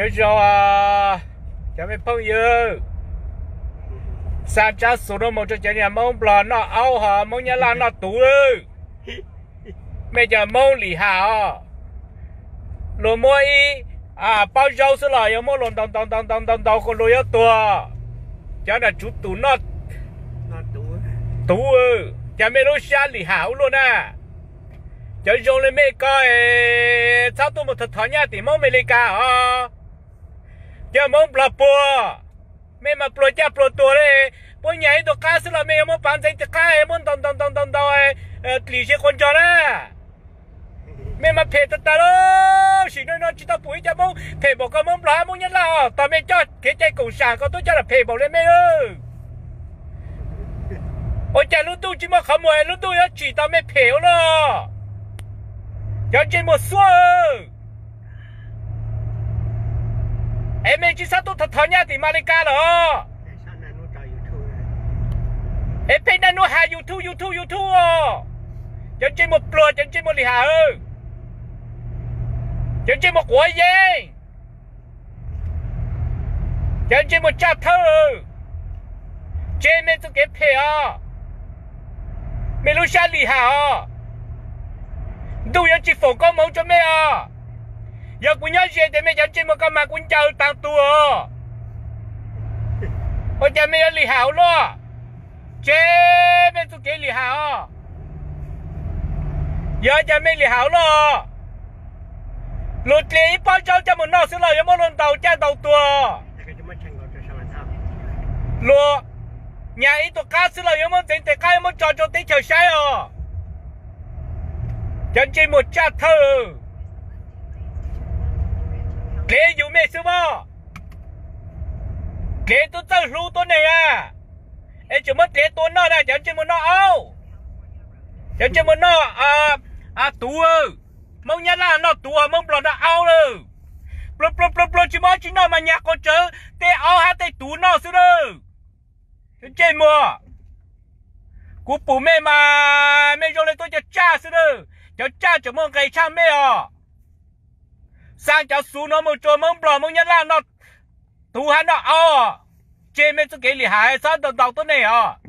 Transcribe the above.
Nyob zoo, cov me phooj ywg, xa tsab xus no mus rau cov niag Hmoob Nplog noj aub ho Hmoob Nyab Laj noj tuv. Mej cov Hmoob Lis Has os, luag muab ib pob zaub xwb los yuav muab luag ntaus ntaus ntaus ntaus ntaus ntaus kom luag yuav tuag. Cov no tsuv tus noj tuv, cas mej lub sab Lis Has ua luaj na. Cov zoo li mej ko es txhob tuaj mus thov thov nyaj tim Hmoob Amelikas os. Cov Hmoob Nplog puag, mej mas pluag caj pluag tuag li. Puab nyas ib tug qab xwb los mej yuav muab pav ntxeev tim qab muab ntaus ntaus ntaus ntaus ntaus, dlim si quas ntsog na. Mej mas phem tag tag lawm, sim neej no tsis tau pum ib co Hmoob phem npaum ko, Hmoob Nplog hab Hmoob Nyab Laj os, tog mej coj kev cai koom sam ko tuaj coj los phem npaum li mej. Ua cas lub ntuj tsis muaj qhov muag, lub ntuj yuav tsim tau mej phem ua luaj. Cov ntsej muag xuab, es mej tsis txhob tuaj thov thov nyaj tim Amelikas lawm. Es pheej naj nub has YouTube YouTube YouTube os. Cov ntsej muag pluag, cov ntsej muag Lis Has, cov ntsej muag quav yeeb, cov ntsej muag tsaj thawj, tseg mej txuj kev phem os. Mej lub sab Lis Has os, ntuj yuav tsis foom koob hmoov rua mej os. Yog kuv nyob ze ces mej cov ntsej muag ko mas kuv ncaws taag tug os. Ua cas mej yuav Lis Has ua luaj? Tseg mej txuj kev Lis Has os. Yog cas mej Lis Has ua luaj? Luag dle ib pob zaub coj mus noj xwb los yuav muab luag ntaus caj ntaus tuag. Luag nyas ib tug qab xwb los yuav muab ntxeev tes qab yuav muab tso rau teb chaws saib os. Cov ntsej muag tsaj thawj, dle yus mej xwb mog. Dle tub txawj hlub tuab neeg a, es tseem muab dle tua noj na, cov ntsej muag noj aub, cov ntsej muag noj tuv. Hmoob Nyab Laj noj tuv, Hmoob Nplog noj aub lawm. Pluag pluag pluag pluag tsis muaj dab tsi noj mas nyas quas tsawv tej aub hab tej tuv noj xwb lawm. Cov ntsej muag, kuv pum mej mas mej zoo li tuab cov tsaj xwb lawm. Cov tsaj tseem muaj nqe tshaj mej os. Xa cov xus no mus rua Hmoob Nplog Hmoob Nyab Laj noj tuv hab noj aub. Tseg mej txuj kev Lis Has, txhob ntaus ntaus tuab neeg os.